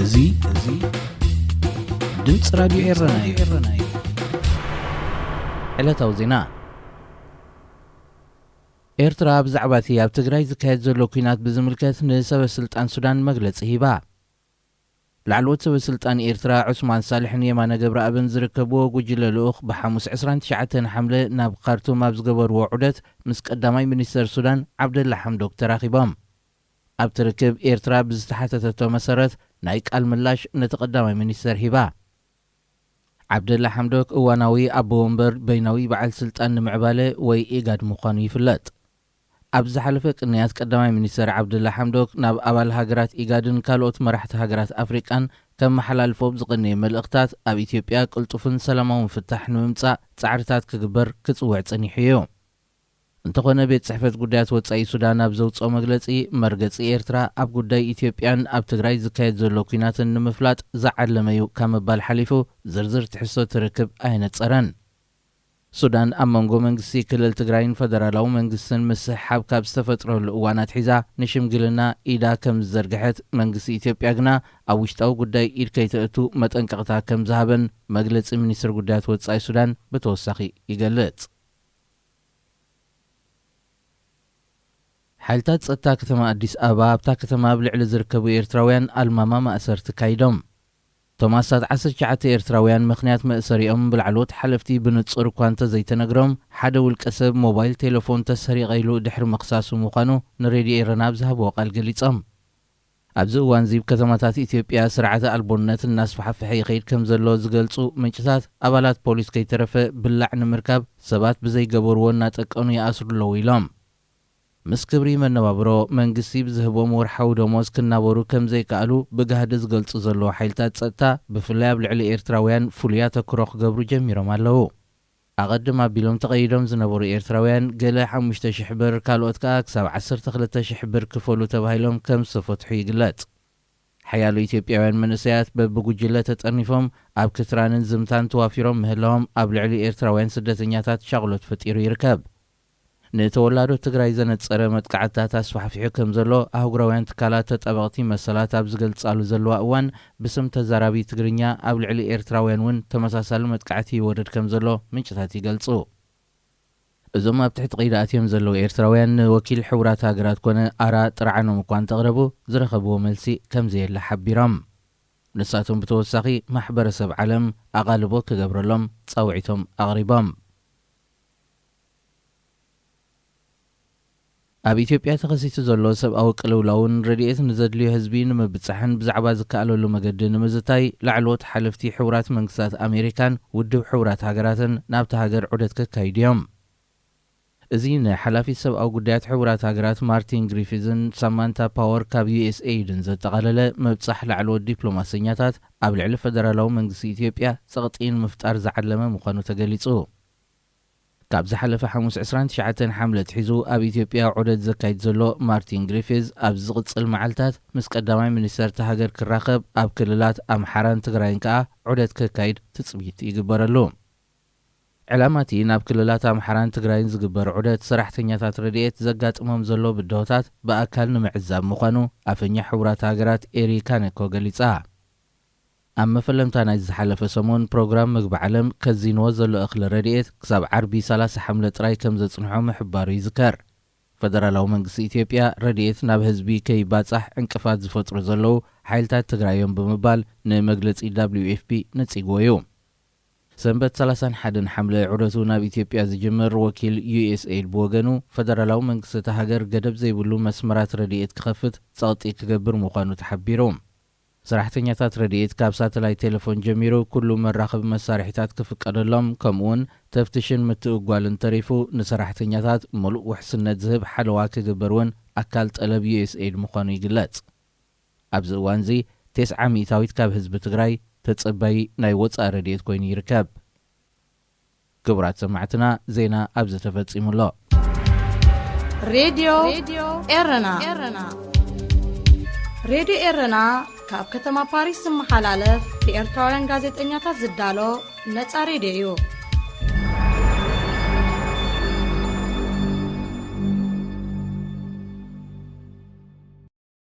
እዚ እዚ ድምፂ ራዲዮ ኤረና እዩ። ዕለታዊ ዜና። ኤርትራ ብዛዕባ እቲ ኣብ ትግራይ ዝካየድ ዘሎ ኲናት ብዝምልከት ንሰበ ስልጣን ሱዳን መግለጺ ሂባ። ላዕለዎት ሰበ ስልጣን ኤርትራ ዑስማን ሳልሕን የማነ ገብረኣብን ዝርከብዎ ጉጅለ ልኡኽ ብሓሙስ ዕስራን ትሽዓተን ሓምለ ናብ ካርቱም ኣብ ዝገበርዎ ዑደት ምስ ቀዳማይ ሚኒስተር ሱዳን ዓብደላ ሓምዶክ ተራኺቦም። ኣብቲ ርክብ ኤርትራ ብዝተሓተተቶ መሰረት ናይ ቃል ምላሽ ነቲ ቀዳማይ ሚኒስተር ሂባ። ዓብደላ ሓምዶክ እዋናዊ ኣቦ ወንበር በይናዊ በዓል ስልጣን ንምዕባለ ወይ ኢጋድ ምዃኑ ይፍለጥ። ኣብ ዝሓለፈ ቅንያት ቀዳማይ ሚኒስተር ዓብደላ ሓምዶክ ናብ ኣባል ሃገራት ኢጋድን ካልኦት መራሕቲ ሃገራት ኣፍሪቃን ከመሓላልፎ ብዝቐነየ መልእኽታት ኣብ ኢትዮጵያ ቅልጡፍን ሰላማውን ፍታሕ ንምምጻእ ጻዕርታት ክግበር ክጽውዕ ጸኒሑ እዩ። እንተኾነ ቤት ጽሕፈት ጉዳያት ወጻኢ ሱዳን ኣብ ዘውጽኦ መግለጺ መርገጺ ኤርትራ ኣብ ጉዳይ ኢትዮጵያን ኣብ ትግራይ ዝካየድ ዘሎ ኲናትን ንምፍላጥ ዝዓለመ እዩ ካብ ምባል ሓሊፉ ዝርዝር ትሕዝቶ እቲ ርክብ ኣየነጸረን። ሱዳን ኣብ መንጎ መንግስቲ ክልል ትግራይን ፈደራላዊ መንግስትን ምስሕሓብ ካብ ዝተፈጥረሉ እዋን ኣትሒዛ ንሽምግልና ኢዳ ከም ዝዘርግሐት መንግስቲ ኢትዮጵያ ግና ኣብ ውሽጣዊ ጉዳይ ኢድ ከይተእቱ መጠንቀቕታ ከም ዝሃበን መግለጺ ሚኒስትር ጉዳያት ወጻኢ ሱዳን ብተወሳኺ ይገልጽ። ሓይልታት ጸጥታ ከተማ ኣዲስ ኣበባ ኣብታ ከተማ ኣብ ልዕሊ ዝርከቡ ኤርትራውያን ኣልማማ ማእሰርቲ ካይዶም። እቶም ኣስታት ዓሰርተ ትሽዓተ ኤርትራውያን ምኽንያት መእሰሪኦም ብላዕለዎት ሓለፍቲ ብንጹር እኳ እንተዘይተነግሮም፣ ሓደ ውልቀ ሰብ ሞባይል ቴሌፎን ተሰሪቐ ኢሉ ድሕሪ ምኽሳሱ ምዃኑ ንሬድዮ ኤረና ኣብ ዝሃብዎ ቃል ገሊጾም። ኣብዚ እዋን እዚ ኣብ ከተማታት ኢትዮጵያ ስርዓተ ኣልቦነት እናስፋሕፍሐ ይኸይድ ከም ዘሎ ዝገልጹ ምንጭታት፣ ኣባላት ፖሊስ ከይተረፈ ብላዕ ንምርካብ ሰባት ብዘይገበርዎ እናጠቀኑ ይኣስሩ ኣለዉ ኢሎም። ምስ ክብሪ መነባብሮ መንግስቲ ብዝህቦም ወርሓዊ ደሞዝ ክናበሩ ከም ዘይከኣሉ ብጋህዲ ዝገልጹ ዘለዉ ሓይልታት ጸጥታ፣ ብፍላይ ኣብ ልዕሊ ኤርትራውያን ፍሉይ ኣተክሮ ክገብሩ ጀሚሮም ኣለዉ። ኣቐድም ኣቢሎም ተቐይዶም ዝነበሩ ኤርትራውያን ገለ ሓሙሽተ ሽሕ ብር፣ ካልኦት ከኣ ክሳብ ዓሰርተ ክልተ ሽሕ ብር ክፈሉ ተባሂሎም ከም ዝተፈትሑ ይግለጽ። ሓያሎ ኢትዮጵያውያን መንእሰያት በብጉጅለ ተጠርኒፎም ኣብ ክትራንን ዝምታን ተዋፊሮም ምህላዎም ኣብ ልዕሊ ኤርትራውያን ስደተኛታት ሻቕሎት ፈጢሩ ይርከብ። ንተወላዶ ትግራይ ዘነጸረ መጥቃዕትታት ኣስፋሕፊሑ ከም ዘሎ ኣህጉራውያን ትካላት ተጣበቕቲ መሰላት ኣብ ዝገልጻሉ ዘለዋ እዋን፣ ብስም ተዛራቢ ትግርኛ ኣብ ልዕሊ ኤርትራውያን እውን ተመሳሳሊ መጥቃዕቲ ይወርድ ከም ዘሎ ምንጭታት ይገልጹ። እዞም ኣብ ትሕቲ ቀይዲ ኣትዮም ዘለዉ ኤርትራውያን ንወኪል ሕቡራት ሃገራት ኮነ ኣራ ጥርዓኖም እኳ እንተቕረቡ፣ ዝረኸብዎ መልሲ ከም ዘየለ ሓቢሮም። ንሳቶም ብተወሳኺ ማሕበረሰብ ዓለም ኣቓልቦ ክገብረሎም ጻውዒቶም ኣቕሪቦም። ኣብ ኢትዮጵያ ተኸሲቱ ዘሎ ሰብኣዊ ቅልውላውን ረድኤት ንዘድልዮ ህዝቢ ንምብጻሕን ብዛዕባ ዝከኣለሉ መገዲ ንምዝታይ ላዕለዎት ሓለፍቲ ሕቡራት መንግስታት ኣሜሪካን ውድብ ሕቡራት ሃገራትን ናብታ ሃገር ዑደት ከካይዱ እዮም። እዚ ንሓላፊት ሰብኣዊ ጉዳያት ሕቡራት ሃገራት ማርቲን ግሪፊዝን ሳማንታ ፓወር ካብ ዩ ኤስ ኤይድን ዘጠቓለለ ምብጻሕ ላዕለዎት ዲፕሎማሰኛታት ኣብ ልዕሊ ፈደራላዊ መንግስቲ ኢትዮጵያ ጸቕጢ ንምፍጣር ዝዓለመ ምዃኑ ተገሊጹ። ካብ ዝሓለፈ ሓሙስ ዕስራን ትሽዓተን ሓምለ ኣትሒዙ ኣብ ኢትዮጵያ ዑደት ዘካይድ ዘሎ ማርቲን ግሪፊዝ፣ ኣብ ዝቕጽል መዓልታት ምስ ቀዳማይ ሚኒስተር እታ ሃገር ክራኸብ፣ ኣብ ክልላት ኣምሓራን ትግራይን ከኣ ዑደት ከካይድ ትጽቢት ይግበረሉ። ዕላማ እቲ ናብ ክልላት ኣምሓራን ትግራይን ዝግበር ዑደት፣ ሰራሕተኛታት ረድኤት ዘጋጥሞም ዘሎ ብድሆታት ብኣካል ንምዕዛብ ምዃኑ ኣፈኛ ሕቡራት ሃገራት ኤሪ ካኔኮ ገሊጻ። ኣብ መፈለምታ ናይ ዝሓለፈ ሰሙን፣ ፕሮግራም ምግቢ ዓለም ከዚንዎ ዘሎ እኽሊ ረድኤት ክሳብ ዓርቢ ሰላሳ ሓምለ ጥራይ ከም ዘጽንሖ ምሕባሩ ይዝከር። ፈደራላዊ መንግስቲ ኢትዮጵያ፣ ረድኤት ናብ ህዝቢ ከይባጻሕ ዕንቅፋት ዝፈጥሩ ዘለዉ ሓይልታት ትግራይ እዮም ብምባል ንመግለጺ ደብሊው ኤፍ ፒ ነጺግዎ እዩ። ሰንበት ሰላሳን ሓደን ሓምለ ዑደቱ ናብ ኢትዮጵያ ዝጅምር ወኪል ዩ ኤስ ኤይድ ብወገኑ፣ ፈደራላዊ መንግስቲ እታ ሃገር ገደብ ዘይብሉ መስመራት ረድኤት ክኸፍት ጸቕጢ ክገብር ምዃኑ ተሓቢሩ። ሰራሕተኛታት ረድኤት ካብ ሳተላይት ቴሌፎን ጀሚሩ ኩሉ መራኸቢ መሳርሒታት ክፍቀደሎም፣ ከምኡውን ተፍትሽን ምትእጓልን ተሪፉ ንሰራሕተኛታት ምሉእ ውሕስነት ዝህብ ሓለዋ ክግበር እውን ኣካል ጠለብ ዩ ኤስ ኤይድ ምዃኑ ይግለጽ። ኣብዚ እዋን እዚ ተስዓ ሚእታዊት ካብ ህዝቢ ትግራይ ተጸባዪ ናይ ወጻኢ ረድኤት ኮይኑ ይርከብ። ክቡራት ሰማዕትና፣ ዜና ኣብዚ ተፈጺሙ ኣሎ። ሬድዮ ኤረና። ሬድዮ ኤረና ካብ ከተማ ፓሪስ ዝመሓላለፍ ብኤርትራውያን ጋዜጠኛታት ዝዳሎ ነጻ ሬድዮ እዩ።